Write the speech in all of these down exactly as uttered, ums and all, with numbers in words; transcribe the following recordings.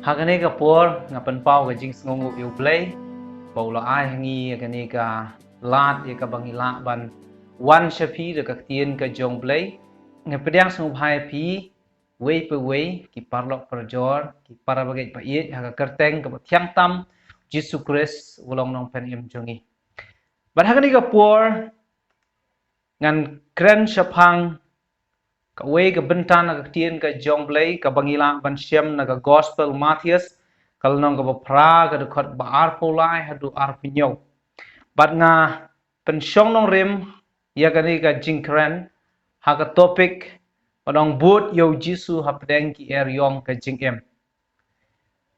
Ha kane ka por nga pynpaw ka jingsngewnguh ïa U Blei ba u la ai ha ngi ïa kane ka lad ïa kaba ngi lah ban wan sha phi da ka ktien ka jong U Blei. Nga pdiang sngewbha ïa phi wei pa wei, ki paralok parajor, ki para bangeit ba ïeit, ha ka kyrteng kaba thiang tam Jisu Khrist, u long nongpynim jong ngi. Bad ha kane ka por ngan kren shaphang kawei ka bynta na ka ktien ka jong U Blei kaba ngi lah ban shem na ka Gospel Mathaios, ka lynnong kaba phra, ka dkhot ba arphew lai haduh arphew hynñiew. Bad nga pynshong nongrim ïa kane ka jingkren ha ka topic ba ong bud ïa U Jisu hapdeng ki eriong ka jingim.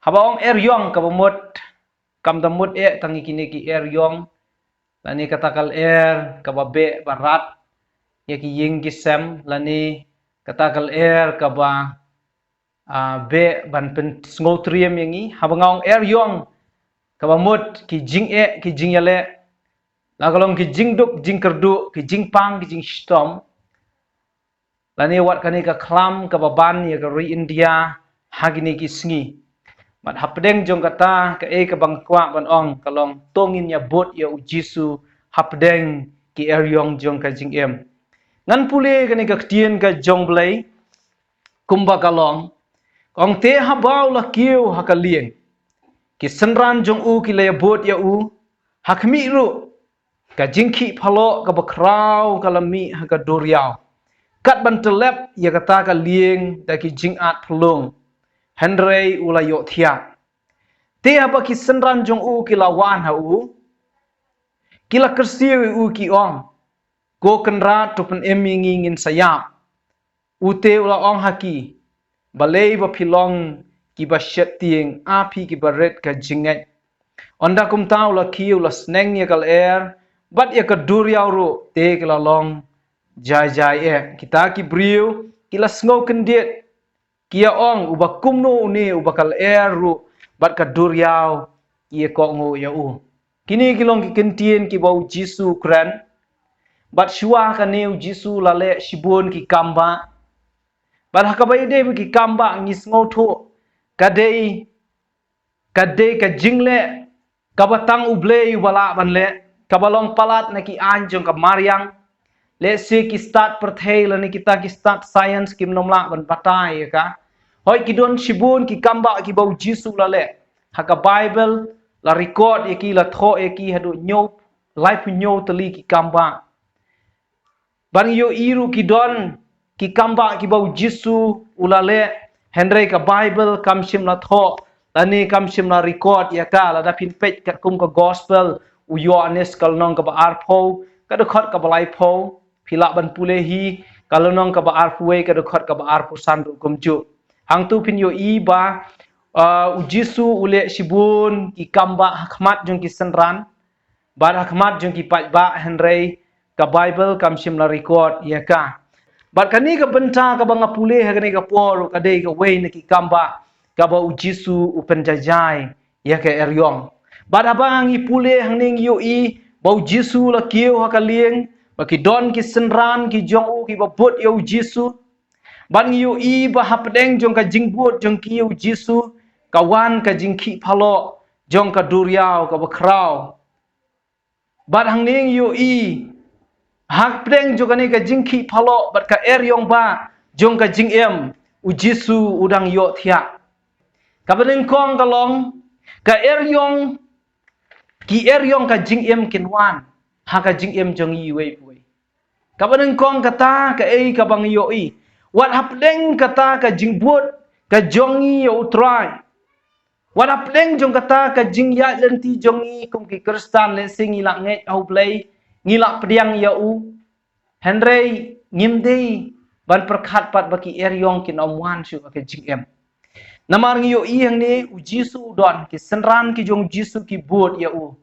Haba ong eriong kaba mut, kam da mut eh tang ïa kine ki eriong lane kata ka lyer kaba beh ba rat ïa ki ïing ki sem, lane kata ka lyer kaba, ah, beh ban pynsngewtriem ïa ngi. Haba nga ong eriong kaba mut ki jingeh, ki jingïaleh, la ka long ki jingduk jingkyrduh, ki jingpang, ki jingshitom, lane wat kane ka khlam kaba ban ïa ka ri India ha kine ki sngi. Bad hapdeng jong kata, kaei kaba nga kwah ban ong ka long to ngin ïa bud ïa U Jisu hapdeng ki eriong jong ka jingim. Ngan pule kane ka ktien ka jong U Blei kumba ka long. Ka ong te haba u la kiew ha ka lieng, ki synran jong u ki la ïa bud ïa u. Ha khmih ruh ka jingkhih phalok kaba khraw ka la mih ha ka duriaw, kat ban tyllep ïa kata ka lieng da ki jingat phyllung, hynrei u la ïohthiah. Te haba ki synran jong u ki la wan ha u, ki la kyrsiew ïa u, ki ong, Ko Kynrad, to pynim ïa ngi, ngin sa ïap. U te u la ong ha ki, Balei ba phi long kiba sheptieng, a phi kiba rit ka jingngeit? Ynda kumta u la kiew, u la sneng ïa ka lyer bad ïa ka duriaw ruh, te ki la long jai jai eh. Kita ki briew ki la sngew kyndit, ki ïa ong, Uba kumno une uba ka lyer ruh bad ka duriaw ki ïa kohnguh ïa u? Kine ki long ki kyntien kiba U Jisu u kren. Bad shuwa kane U Jisu u la leh shibun ki kambah. Bad ha kaba ïadei bad ki kambah ngi sngewthuh ka dei, ka dei ka jingleh kaba tang U Blei uba lah ban leh, kaba long palat na ki aiñ jong ka mariang. Lehse ki stad pyrthei lane kita ki stad science kim nym lah ban batai ïa ka. Hooid, ki don shibun ki kambah kiba U Jisu u la leh. Ha ka Baibl la record ïa ki, la thoh ïa ki haduh hynñiew, laiphew hynñiew tylli ki kambah. Bad ngi ïohi ruh ki don ki kambah kiba U Jisu u la leh, hynrei ka Baibl kam shym la thoh lane kam shym la record ïa ka. Lada phin peit katkum ka Gospel u Ïoannis, ka lynnong kaba arphew, ka dkhot kaba laiphew, phi lah ban pule hi, ka lynnong kaba arphew wei, ka dkhot kaba arphew san ruh kumjuh. Hangto phin ïohi ba, uh, U Jisu u leh shibun ki kambah ha khmat jong ki synran bad ha khmat jong ki paidbah, hynrei ka Baibl kam shym la record ïa ka. Bad kane ka bynta kaba nga pule ha kane ka por ruh ka dei kawei na ki kambah kaba U Jisu u pynjaijai ïa ka eriong. Bad haba ngi pule hangne ngi ïohi ba U Jisu u la kiew ha ka lieng, ba ki don ki synran ki jong u kiba bud ïa U Jisu. Bad ngi ïohi ba hapdeng jong ka jingbud jong ki ïa U Jisu ka wan ka jingkhih phalok jong ka duriaw kaba khraw. Bad hangne ngi ïohi hapdeng jong kane ka jingkhih phalok bad ka eriong ba jong ka jingim, U Jisu u dang ïohthiah. Kaba nyngkong ka long, ka eriong, ki eriong ka jingim kin wan ha ka jingim jong ngi iwei pa iwei. Kaba nyngkong kata kaei kaba ngi ïohi, wat hapdeng kata ka jingbud ka jong ngi ïa U Trai, wat hapdeng jong kata ka jingïaid lynti jong ngi kum ki Khristan, lehse ngi la ngeit ha U Blei, ngi la pdiang ïa u, hynrei ngim dei ban pyrkhat pat ba ki eriong kin ym wan shuh ha ka jingim. Namar ngi ïohi hangne U Jisu u don, ki synran ki jong U Jisu ki bud ïa u.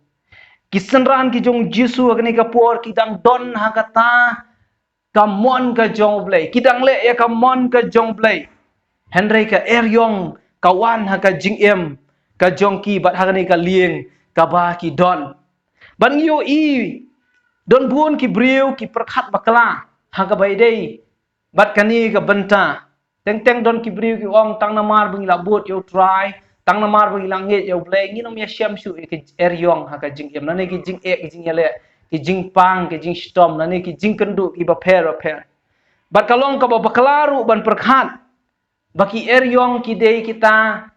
Ki synran ki jong U Jisu ha kane ka por ki dang don ha kata ka mon ka jong U Blei, ki dang leh ïa ka mon ka jong U Blei. Hynrei ka eriong ka wan ha ka jingim ka jong ki bad ha kane ka lieng kaba ki don. Bad ngi ïohi don bun ki briew ki pyrkhat bakla ha kaba ïadei bad kane ka bynta. Teng teng don ki briew ki ong tang namar ba ngi la bud ïa U Trai, Tang namar ba ngi la ngeit ïa U Blei, ngin ym ïashem shuh ïa ki eriong ha ka jingim, lane ki jingeh, ki jingïaleh, ki jingpang, ki jingshitom, lane ki jingkynduh kiba pher bapher. Bad ka long kaba bakla ruh ban pyrkhat ba ki eriong ki dei kita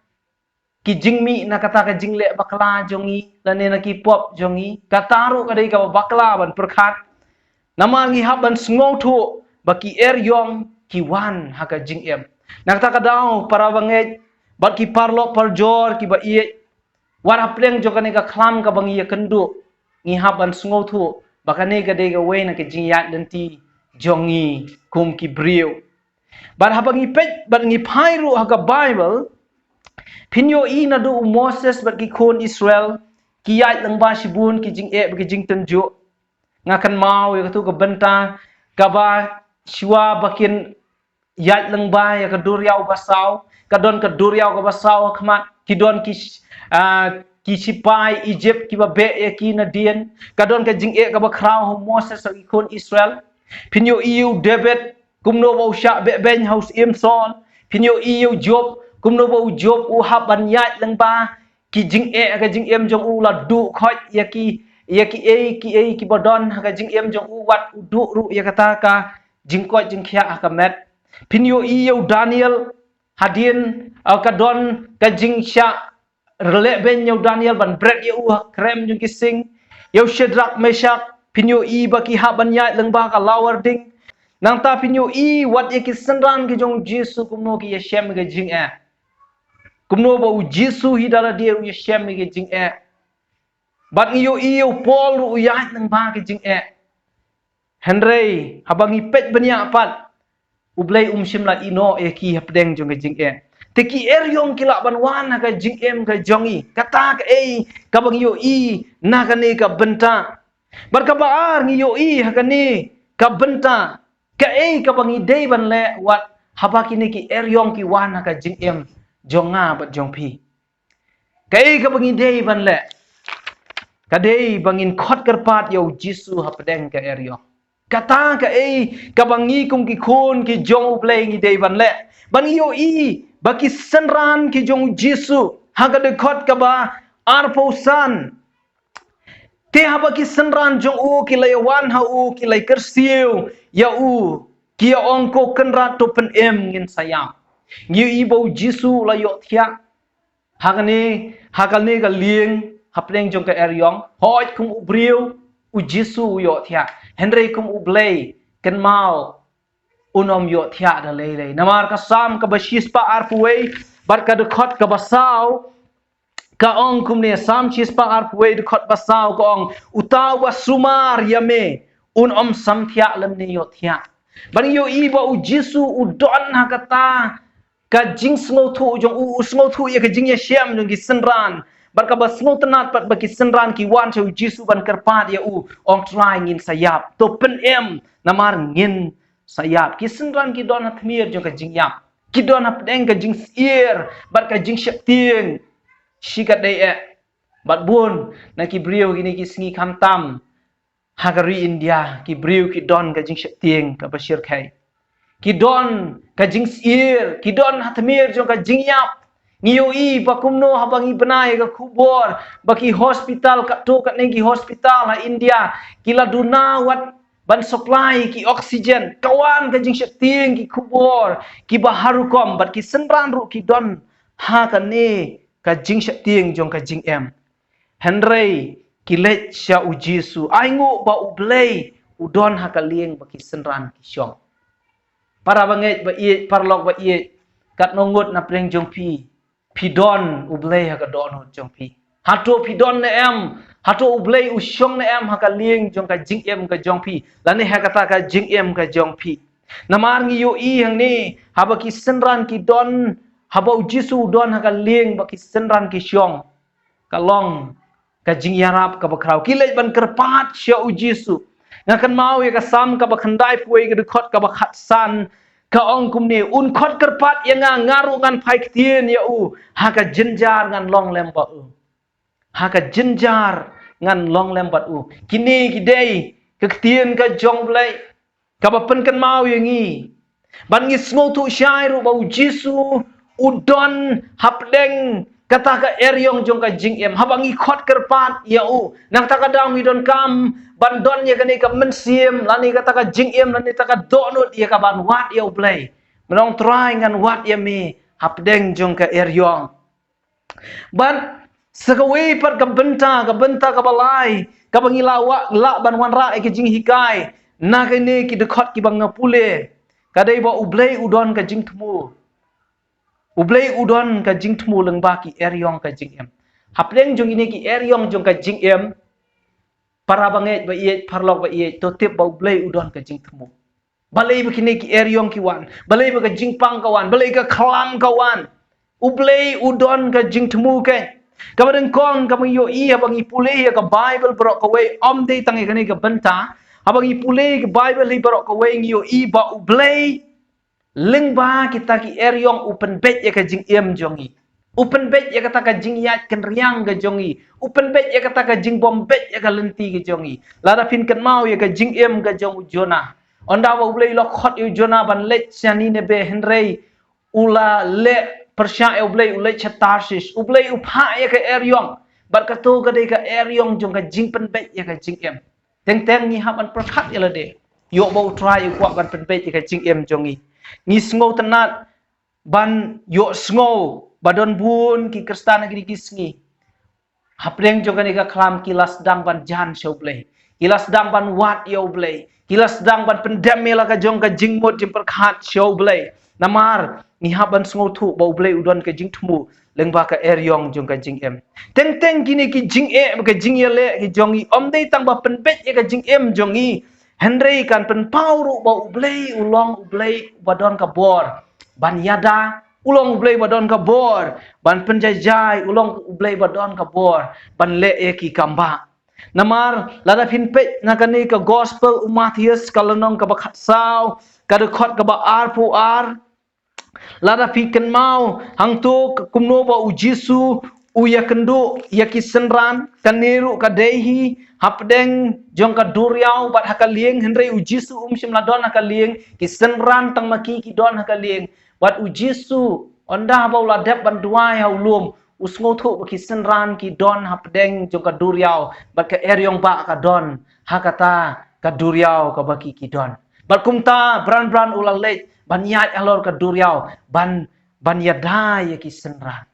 ki jingmih na kata ka jingleh bakla jong ngi, lane na ki pop jong ngi. Kata ruh ka dei kaba bakla ban pyrkhat. Namar ngi hap ban sngewthuh ba ki eriong ki wan ha ka jingim. Na kata ka daw, para bangeit bad ki paralok parajor kiba ïeit, wat hapdeng jong kane ka khlam kaba ngi ïakynduh, ngi hap ban sngewthuh ba kane ka dei kawei na ka jingïaid lynti jong ngi kum ki briew. Bad haba ngi peit bad ngi phai ruh ha ka Bible, phin ïohi naduh u Moses bad ki khun Israel ki ïaid lyngba shibun ki jingeh bad ki jingtynjuh. Nga kynmaw ïa katu ka bynta kaba shuwa ba kin ïaid lyngba ïa ka duriaw basaw, ka don ka duriaw kaba saw ha khmat, ki don ki sh-, ah, ki shipai Egypt kiba beh ïa ki nadien, ka don ka jingeh kaba khraw ha u Moses bad ki khun Israel. Phin ïohi ïa u David kumno ba u shah behbeiñ ha u syiem Saul. Phin ïohi ïa u Job kumno ba u Job u hap ban ïaid lyngba ki jingeh ha ka jingim jong u, la duh khoit ïa ki, ïa kiei kiei kiba don ha ka jingim jong u, wat u duh ruh ïa kata ka jingkoit jingkhiah ha ka met. Phin ïohi ïa u Daniel, hadien, ah, ka don ka jingshah lehbeiñ ïa u Daniel ban bret ïa u ha krem jong ki sing. Ïa u Shadrach, Meshach, phin ïohi ba ki hap ban ïaid lyngba ka lawar ding. Nangta phin ïohi wat ïa ki synran ki jong u Jisu kumno ki ïashem ïa ka jingeh. Kumno ba u Jisu hi da lade u ïashem ïa ka jingeh. Bad ngi ïohi ïa u Paul ruh u ïaid lyngba ka jingeh. Hynrei haba ngi peit bniah pat, U Blei um shym la ïehnoh ïa ki hapdeng jong ka jingeh. Te ki eriong ki lah ban wan ha ka jingim ka jong ngi. Kata kaei kaba ngi ïohi na kane ka bynta. Bad kaba ar, ngi ïohi ha kane ka bynta kaei kaba ngi dei ban leh wat haba kine ki eriong ki wan ha ka jingim jong nga bad jong phi. Kaei kaba ngi dei ban leh? Ka dei ba ngin khot kyrpad ïa u Jisu hapdeng ka eriong. Kata kaei kaba ngi kum ki khun ki jong U Blei ngi dei ban leh. Ba ngi ïohi ba ki synran ki jong u Jisu ha ka dkhot kaba arphew san. Te haba ki synran jong u ki la ïawan ha u, ki la kyrsiew ïa u, ki ïa ong, Ko Kynrad, to pynim, ngin sa ïap. Ngi ïohi ba u Jisu u la ïohthiah. Ha kane, ha kane ka lieng hapdeng jong ka eriong, hooid kum u briew, u Jisu u ïohthiah. Hynrei kum U Blei, kynmaw, un ym ïohthiah da lei lei. Namar ka Salm kaba shispah arphew wei bad ka dkhot kaba saw, ka ong kumne, Salm shispah arphew wei dkhot ba saw, ka ong, Uta uba sumar ïa me un ym samthiah lymne ïohthiah. Ba ngi ïohi ba u Jisu u don ha kata ka jingsngewthuh jong u, u sngewthuh ïa ka jingïashem jong ki synran. Bad kaba sngewtynnat pat ba ki synran ki wan sha u Jisu ban kyrpad ïa u, ong, Trai, ngin sa ïap. To pynim, namar ngin sa ïap. Ki synran ki don ha tmier jong ka jingïap. Ki don hapdeng ka jingsyier bad ka jingsheptieng. Shi katdei eh. Bad bun na ki briew kine ki sngi khamtam ha ka ri India, ki briew ki don ka jingsheptieng kaba shyrkhei. Ki don ka jingsyier, ki don ha tmier jong ka jingïap. Ngi ïohi ba kumno haba ngi bna ïa ka khubor ba ki hospital, katto katne ki hospital ha India ki la duna wat ban supply ki oxygen. Ka wan ka jingsheptieng, ki khubor kiba har rukom, bad ki synran ruh ki don ha kane ka jingsheptieng jong ka jingim. Hynrei ki leit sha u Jisu, ainguh ba U Blei u don ha ka lieng ba ki synran ki shong. Para bangeit ba ïeit, paralok ba ïeit, katno ngut na pdeng jong phi, phi don U Blei ha ka dohnud jong phi? Hato phi don ne em? Hato U Blei u shong ne em ha ka lieng jong ka jingim ka jong phi, lane ha kata ka jingim ka jong phi? Namar ngi ïohi hangne, haba ki synran ki don, haba u Jisu u don ha ka lieng ba ki synran ki shong, ka long ka jingïarap kaba khraw. Ki leit ban kyrpad sha u Jisu. Nga kynmaw ïa ka Salm kaba khyndaiphew wei, ka dkhot kaba khatsan, ka ong kumne, Un khot kyrpad ïa nga, nga ruh ngan phai ktien ïa u, ha ka jynjar ngan long lem bad u. Ha ka jynjar ngan long lem bad u. Kine ki dei ka ktien ka jong U Blei kaba pynkynmaw ïa ngi. Bad ngi sngewthuh shai ruh ba u Jisu u don hapdeng kata ka eriong jong ka jingim, haba ngi khot kyrpad ïa u, na kata ka daw ngi donkam ban don ïa kane ka mynsiem, lane kata ka jingim, lane kata ka dohnud ïa ka ban wad ïa U Blei. Mynnong Trai, ngan wad ïa me hapdeng jong ka eriong. Bad sa kawei pat ka bynta, ka bynta kaba lai, kaba ngi lah wa-, lah ban wanrah ïa ka jinghikai na kine ki dkhot kiba nga pule, ka dei ba U Blei u don ka jingthmu. U Blei u don ka jingthmu lyngba ki eriong ka jingim. Hapdeng jong kine ki eriong jong ka jingim, para bangeit ba ïeit, paralok ba ïeit, to tip ba U Blei u don ka jingthmu. Balei ba kine ki eriong ki wan, balei ba ka jingpang ka wan, balei ka khlam ka wan, U Blei u don ka jingthmu. Kaba nyngkong kaba ngi ïohi haba ngi pule ïa ka Baibl baroh kawei, ym dei tang ïa kane ka bynta. Haba ngi pule ka Baibl hi baroh kawei, ngi ïohi ba U Blei lyngba kita ki eriong u pynbeit ïa ka jingim jong ngi. U pynbeit ïa kata ka jingïaid kynriang ka jong ngi. U pynbeit ïa kata ka jingbym beit ïa ka lynti ka jong ngi. Lada phin kynmaw ïa ka jingim ka jong u Jonah. Ynda ba U Blei u la khot ïa u Jonah ban leit sha Nineveh, hynrei u la leh pyrshah ïa U Blei, u leit sha Tarshish. U Blei u phah ïa ka eriong. Bad kato ka dei ka eriong jong ka jingpynbeit ïa ka jingim. Teng teng ngi hap ban pyrkhat ïa lade. Ïoh ba U Trai u kwah ban pynbeit ïa ka jingim jong ngi. Ngi sngewtynnad ban ïohsngew ba don bun ki Khristan ha kine ki sngi, hapdeng jong kane ka khlam, ki la sdang ban jan sha U Blei. Ki la sdang ban wad ïa U Blei. Ki la sdang ban pyndem ïa la ka jong ka jingmut jingpyrkhat sha U Blei. Namar ngi hap ban sngewthuh ba U Blei u don ka jingthmu lyngba ka eriong jong ka jingim. Teng teng kine ki jingeh, ka jingïaleh ki jong ngi, ym dei tang ba pynbeit ïa ka jingim jong ngi, hynrei kan pynpaw ruh ba U Blei u long U Blei uba don ka bor ban ïada, u long U Blei uba don ka bor ban pynjaijai, u long U Blei uba don ka bor ban leh ïa ki kambah. Namar lada phin peit na kane ka Gospel u Mathaios, ka lynnong kaba khatsaw, ka dkhot kaba arphew ar, lada phi kynmaw hangto ka kumno ba U Jisu u ïakynduh ïa ki synran, kane ruh ka dei hi hapdeng jong ka duriaw bad ha ka lieng, hynrei U Jisu um shym la don ha ka lieng, ki synran tang ma ki ki don ha ka lieng. Bad U Jisu, ynda ba u la dep ban duwai ha u lum, u sngewthuh ba ki synran ki don hapdeng jong ka duriaw, bad ka eriong ba ka don ha kata ka duriaw kaba ki ki don. Bad kumta bran bran u la leit ban ïaid halor ka duriaw ban, ban ïada ïa ki synran.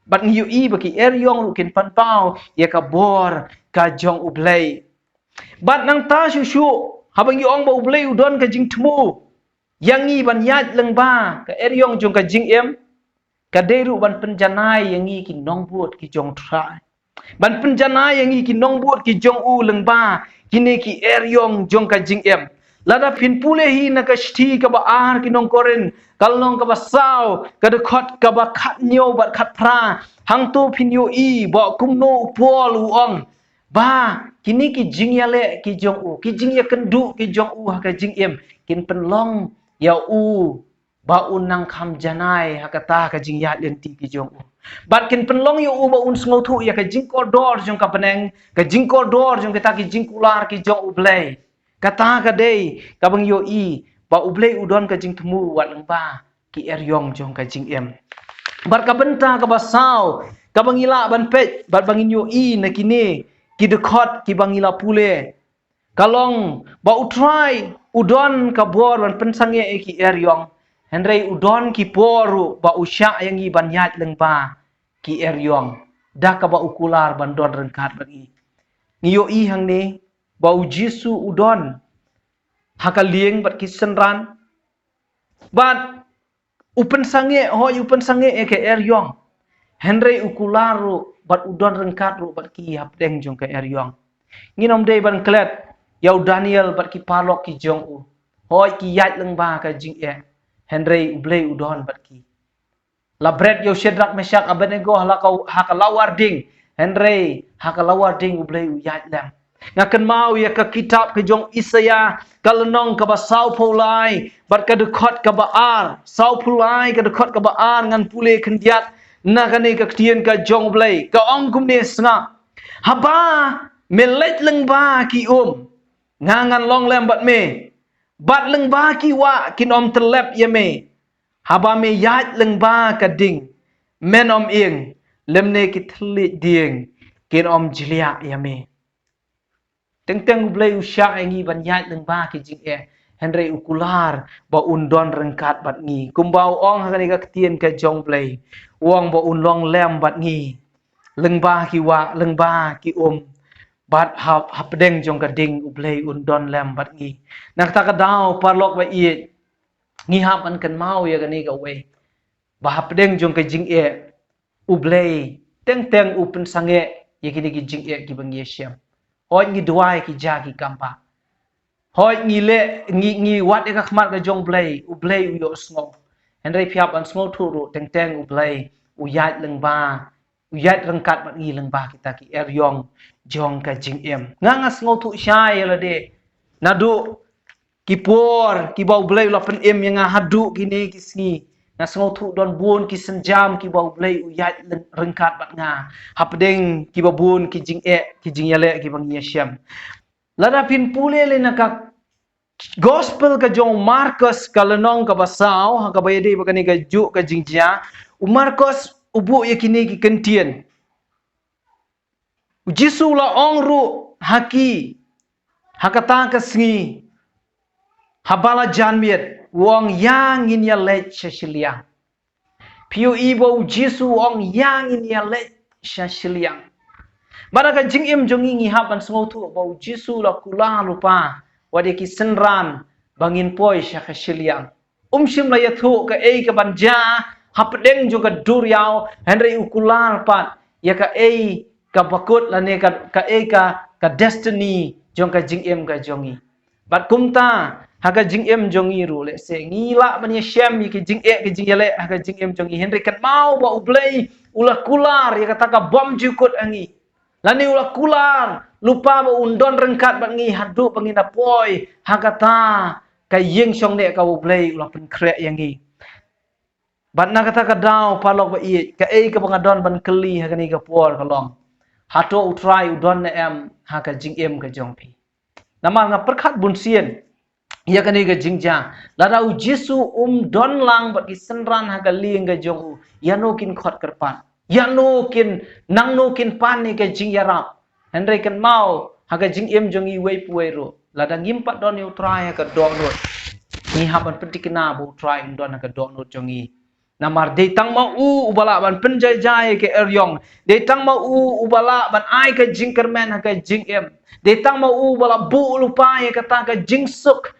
Bad ngi ïohi ba ki eriong ruh kin pynpaw ïa ka bor ka jong U Blei. Bad nangta shuh shuh, haba ngi ong ba U Blei u don ka jingthmu ïa ngi ban ïaid lyngba ka eriong jong ka jingim, ka dei ruh ban pynjanai ïa ngi ki nongbud ki jong U Trai. Ban pynjanai ïa ngi ki nongbud ki jong u lyngba kine ki eriong jong ka jingim. Lada phin pule hi na ka shithi kaba ar ki nong Korinth, ka lynnong kaba saw, ka dkhot kaba khathynñiew bad khatphra, hangto phin ïohi ba kumno u Paul u ong ba kine ki jingïaleh ki jong u, ki jingïakynduh ki jong u ha ka jingim, kin pynlong ïa u ba un nang kham janai ha kata ka jingïaid lynti ki jong u. Bad kin pynlong ïa u ba un sngewthuh ïa ka jingkordor jong ka bneng, ka jingkordor jong kita ki jingkular ki jong U Blei. Kata ka dei kaba ngi ïohi ba U Blei u don ka jingthmu wat lyngba ki eriong jong ka jingim. Bad ka bynta kaba saw kaba ngi lah ban peit bad ba ngin ïohi na kine ki dkhot kiba ngi la pule, ka long ba U Trai u don ka bor ban pynsangeh ïa ki eriong, hynrei u don ki por ruh ba u shah ïa ngi ban ïaid lyngba ki eriong da kaba u kular ban don ryngkat bad ngi. Ngi ïohi hangne ba U Jisu u don ha ka lieng bad ki synran, bad u pynsangeh, hooid u pynsangeh ïa ka eriong, hynrei u kular ruh bad u don ryngkat ruh bad ki hapdeng jong ka eriong. Ngin ym dei ban klet ïa u Daniel bad ki paralok ki jong u, hooid ki ïaid lyngba ka jingeh, hynrei U Blei u don bad ki. La bret ïa u Shadrak, Meshak, Abednego ha la ka, ha ka lawar ding, hynrei ha ka lawar ding U Blei u ïaid lem. Nga kynmaw ïa ka kitab ka jong Isaïah, ka lynnong kaba sawphew lai bad ka dkhot kaba ar, sawphew lai ka dkhot kaba ar, ngan pule khyndiat na kane ka ktien ka jong U Blei, ka ong kumne, sngap: Haba me leit lyngba ki um, nga ngan long lem bad me, bad lyngba ki wah kin ym tyllep ïa me. Haba me ïaid lyngba ka ding, men ym ing, lymne ki thylliej dieng kin ym jliah ïa me. Teng teng U Blei u shah ïa ngi ban ïaid lyngba ki jingeh, hynrei u kular ba un don ryngkat bad ngi. Kumba u ong ha kane ka ktien ka jong U Blei, u ong ba un long lem bad ngi lyngba ki wah, lyngba ki um, bad ha, hapdeng jong ka ding U Blei un don lem bad ngi. Na kata ka daw, paralok ba ïeit, ngi hap ban kynmaw ïa kane kawei, ba hapdeng jong ka jingeh, U Blei teng teng u pynsangeh ïa kine ki jingeh kiba ngi ïashem. Hooid ngi duwai ki ja ki kam ba, hooid ngi leh, ngi, ngi wad ïa ka khmat ka jong U Blei, U Blei u ïohsngew. Hynrei phi hap ban sngewthuh ruh, teng teng U Blei u ïaid lyngba, u ïaid ryngkat bad ngi lyngba kita ki eriong jong ka jingim. Nga, nga sngewthuh shai ïa lade, naduh ki por kiba U Blei u la pynim ïa nga haduh kine ki sngi, nga sngewthuh don bun ki sienjam kiba U Blei u ïaid lyng-, ryngkat bad nga hapdeng kiba bun ki jingeh, ki jingïaleh kiba ngi ïashem. Lada phin pule lei na ka Gospel ka jong u Markos, ka lynnong kaba saw, ha kaba ïadei bad kane kajuh ka jingjia, u Markos u buh ïa kine ki kyntien. U Jisu u la ong ruh ha ki, ha kata ka sngi, haba la jan miet, u ong, ïa ngin ïaleit sha shiliang. Phi ïohi ba U Jisu u ong, ïa ngin ïaleit sha shiliang. Bad ha ka jingim jong ngi, ngi hap ban sngewthuh ba U Jisu u la kular lypa wat ïa ki synran ba ngin poi sha ka shiliang. Um shym la ïathuh kaei kaban jia hapdeng jong ka duriaw, hynrei u kular pat ïa kaei kaba kut lane ka, kaei ka, ka destiny jong ka jingim ka jong ngi. Bad kumta, ha ka jingim jong ngi ruh, lehse ngi lah ban ïashem ïa ki jingeh, ki jingïaleh ha ka jingim jong ngi, hynrei kynmaw ba U Blei u la kular ïa kata ka bymjukut ha ngi. Lane u la kular lypa ba un don ryngkat bad ngi haduh ba ngin da poi ha kata ka ïing shongneh kaba U Blei u la pynkhreh ïa ngi. Bad na kata ka daw, paralok ba ïeit, kaei kaba nga don ban kylli ha kane ka por ka long, hato U Trai u don ne em ha ka jingim ka jong phi? Namar nga pyrkhat bunsien ïa kane ka jingjia, lada U Jisu um don lang bad ki synran ha ka lieng ka jong u, ïano kin khot kyrpad, ïano kin, nangno kin pan ïa ka jingïarap? Hynrei kynmaw, ha ka jingim jong ngi iwei pa iwei ruh, lada ngim pat don ïa U Trai ha ka dohnud, ngi hap ban pynthikna ba U Trai um don ha ka dohnud jong ngi. Namar dei tang ma u uba lah ban pynjaijai ïa ka eriong. Dei tang ma u uba lah ban ai ka jingkyrmen ha ka jingim. Dei tang ma u uba lah buh lypa ïa kata ka jingsuk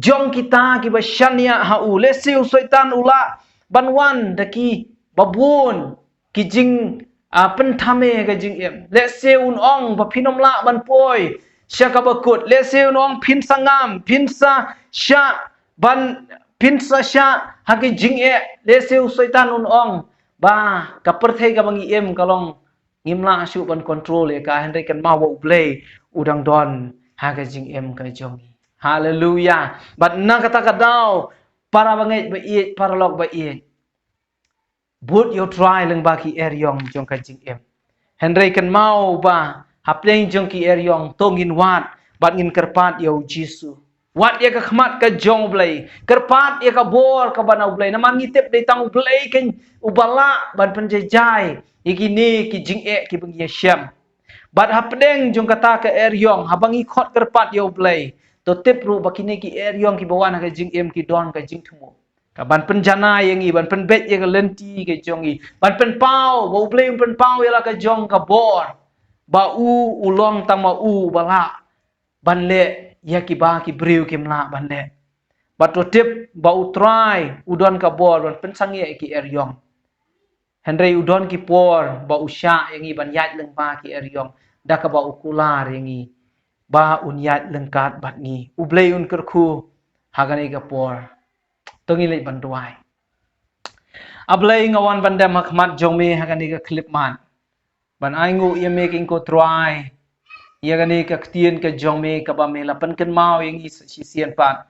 jong kita kiba shaniah ha u. Lehse u Soitan u lah ban wan da kiba bun ki jing, ah, pynthame ha ka jingim. Lehse un ong ba phin ym lah ban poi sha kaba kut. Lehse un ong phin sa ngam, phin sa shah ban, phin sa shah ha ki jingeh. Lehse u Soitan un ong ba ka pyrthei kaba ngi im ka long, ngim lah shuh ban control ïa ka, hynrei kynmaw ba U Blei u dang don ha ka jingim ka jong ngi. Haleluya. Bad na kata ka daw, para bangeit ba ïeit, paralok ba ïeit, bud ïa U Trai lyngba ki eriong jong ka jingim. Hynrei kynmaw ba hapdeng jong ki eriong to ngin wad bad ngin kyrpad ïa U Jisu. Wad ïa ka khmat ka jong U Blei, kyrpad ïa ka bor kaba na U Blei. Namar ngi tip dei tang U Blei keiñ uba lah ban pynjaijai ïa kine ki jingeh kiba ngi ïashem. Bad hapdeng jong kata ka eriong, haba ngi khot kyrpad ïa U Blei, to tip ruh ba kine ki eriong kiba wan ha ka jingim ki don ka jingthmu. Ka ban pynjanai ïa ngi, ban pynbeit ïa ka lynti ka jong ngi, ban pynpaw, ba U Blei un pynpaw ïa la ka jong ka bor, ba u, u long tang ma u uba lah ban leh ïa kiba ki briew kim lah ban leh. Bad to tip ba U Trai u don ka bor ban pynsangeh ïa ki eriong. Hynrei u don ki por ba u shah ïa ngi ban ïaid lyngba ki eriong, da kaba u kular ïa ngi ba un ïaid lyngkat bad ngi. U Blei un kyrkhu ha kane ka por. To ngin leit ban duwai. A Blei, nga wan ban dem ha khmat jong me ha kane ka khyllipmat, ban ainguh ïa me, Kynrad Trai, ïa kane ka ktien ka jong me kaba me la pynkynmaw ïa ngi shisien pat.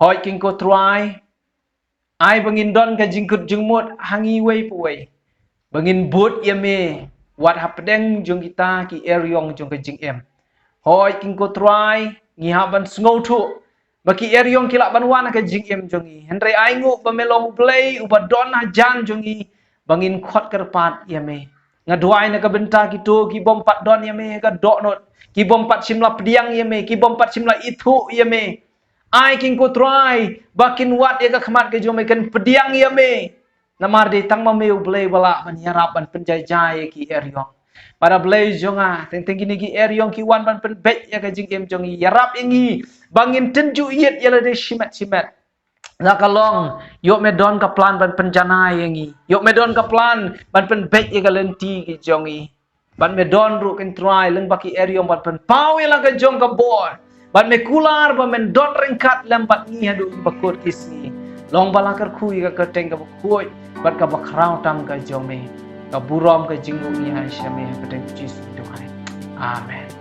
Hooid Kynrad Trai, ai ba ngin don ka jingkut jingmut ha ngi iwei pa iwei, ba ngin bud ïa me wat hapdeng jong kita ki eriong jong ka jingim. Hooid Kynrad Trai, ngi hap ban sngewthuh ba ki eriong ki lah ban wan ha ka jingim jong ngi, hynrei ainguh ba me long U Blei uba don hajan jong ngi, ba ngin khot kyrpad ïa me. Nga duwai na ka bynta kito ki bym pat don ïa me ha ka dohnud, ki bym pat shym la pdiang ïa me, ki bym pat shym la ithuh ïa me. Ai kin, ko Trai, ba kin wad ïa ka khmat ka jong me, kin pdiang ïa me. Namar dei tang ma me U Blei ba lah ban ïarap ban pynjaijai ïa ki eriong. Para Blei jong nga, teng teng kine ki eriong ki wan ban pynbeit ïa ka jingim jong ngi, ïarap ïa ngi ba ngin tynjuh ïit ïa lade shimet shimet. La ka long, ïoh me don ka plan ban pynjanai ïa ngi. Ïoh me don ka plan ban pynbeit ïa ka lynti ki jong ngi. Bad me don ruh, ko Trai, lem bad ki eriong ban pynpaw ïa la ka jong ka bor. Bad me kular ba men don ryngkat lem bad ngi haduh ki bakut ki sngi. Long ba la kyrkhu ïa ka kyrteng kaba khuid bad kaba khraw tam ka jong me. Ka burom ka jingmut ngi ai sha me ha ka kyrteng Jisu ngi duwai. Amen.